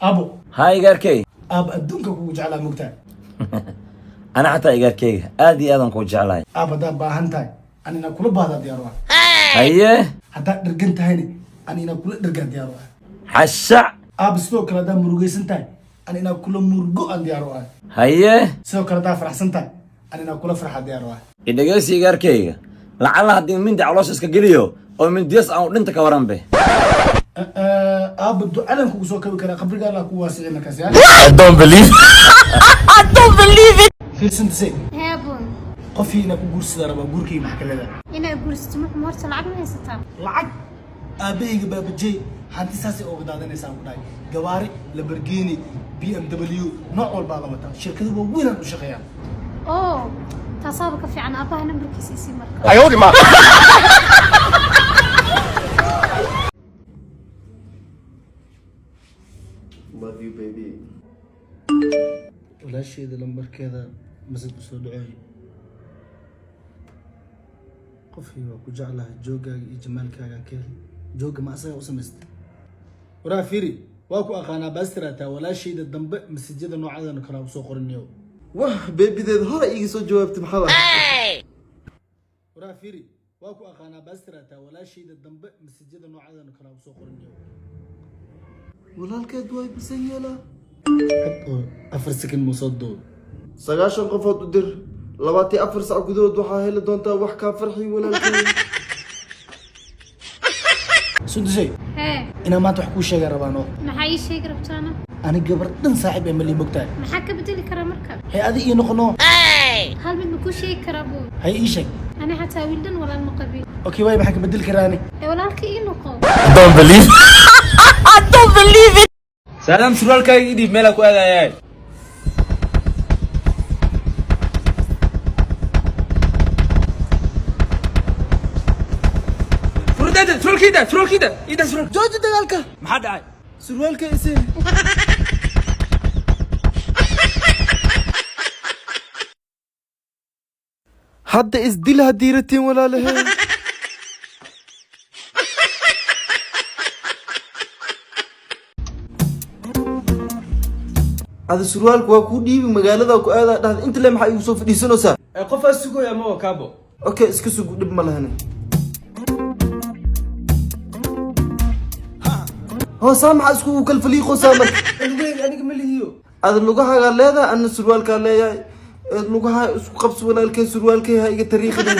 Abo. Haa, igaarkey. Aab, adduunka kugu jeclaa, mogtahay? Ana xataa, igaarkeyga, aad iyo aadan kuu jeclahay. Aab, haddaad baahan tahay, anina kula baahdaa diyaar u ah. Haye. Haddaad dhergan tahayna, anina kula dhergaa diyaar u ah. Xashac. Aab, sidoo kale haddaad murugaysan tahay, anina kula murgo aan diyaar u ah. Haye. Sidoo kale haddaad faraxsan tahay, anina kula farxaa diyaar u ah. Idhegeysi, igaarkeyga, lacalla haddii mindi caloosha iska geliyo oo mindiyas aan u dhinta, ka waran be? Aaba, ducadan kugu soo kabi karaa, qabriga Allah ku waasiciy markaas ya. I don't believe. I don't believe it. Fiirsantase. Heebun. Qofii inaa ku guursadaa rabaa, guurkii maxaa ka leedahay? Inaad guursato muxum, horta lacag ma haysataa? Lacag, aabahayga baabajey hanti saasay ooga daadanaysaa ku dhahay. Gawaari Lamborghini, BMW, nooc walbaa la wataa, shirkado waaweynaan u shaqeeyaan. Oo taasaaba ka fiican. Aabbaha nambarkiisa isii marka. Love you, baby. Walaasheeda lambarkeeda message usoo dhacoy. Qofkii waa ku jeclahay, jooggaaga iyo jamaalkaagaan ka heli. Joogga ma asagaa u samaystay? Waraa fiiri, waa ku aqaanaa, baastirataa. Walaashayda dambe message-yada noocadan kale usoo qorinayo. Wah, baby-deed hore iiga soo jawaabtay, maxaa waay? Waraa fiiri, waa ku aqaanaa, baastirataa. Walaashayda dambe message-yada noocadan kale usoo qorinayo. Walaalkeed waay bisan yeelaa. Had oo 4 second muu soo duub. 90 qofood u dir, 24 sac gudahood waxaa heli doontaa wax kaa farxi, walaalkeed. Sundusay. Hee. Inaan maanta wax kuu sheegaa rabaano. Maxaa ii sheegi rabtaana? Ani gabar dhan saaxiib ee malii, mogtahay? Maxaa ka bedeli karaa marka? Hay, adi ii noqono. Hal mid ma kuu sheegi karaa buu? Hay, ii sheeg. Ani xataa wiil dhan walaal ma qabin. Okay, waay, maxaa ka bedeli karaani? Ee walaalka ii noqo. I don't believe. I don't believe it. Saadaam, surwaalkaaga ii dhiib, meelaa ku aadayaay. Furdada, surwaalkiida, surwaalkiida, ida surwaal. Jooji dagaalka. Maxaa dhacay? Surwaalka isee. Hadda isdil haddii ratiin, walaalahe. Ada surwaalka waa kuu dhiibi, magaalada ku aadaa dhahda, inta le maxaa igu soo fadhiisanaysaa? Ee qofaa sugaya ama waa kaabo. Okay, iska sug, dhib ma lahane. Hoosaa maxaa iskugu kala faliiqoosaa marka? Lugahayga aniga ma lihiyo. Ada lugahaagaa leedahay, ana surwaalkaa leeyahay. Ee, lugaha isku qabsi, walaalkay, surwaalkay ha iga tariikhina.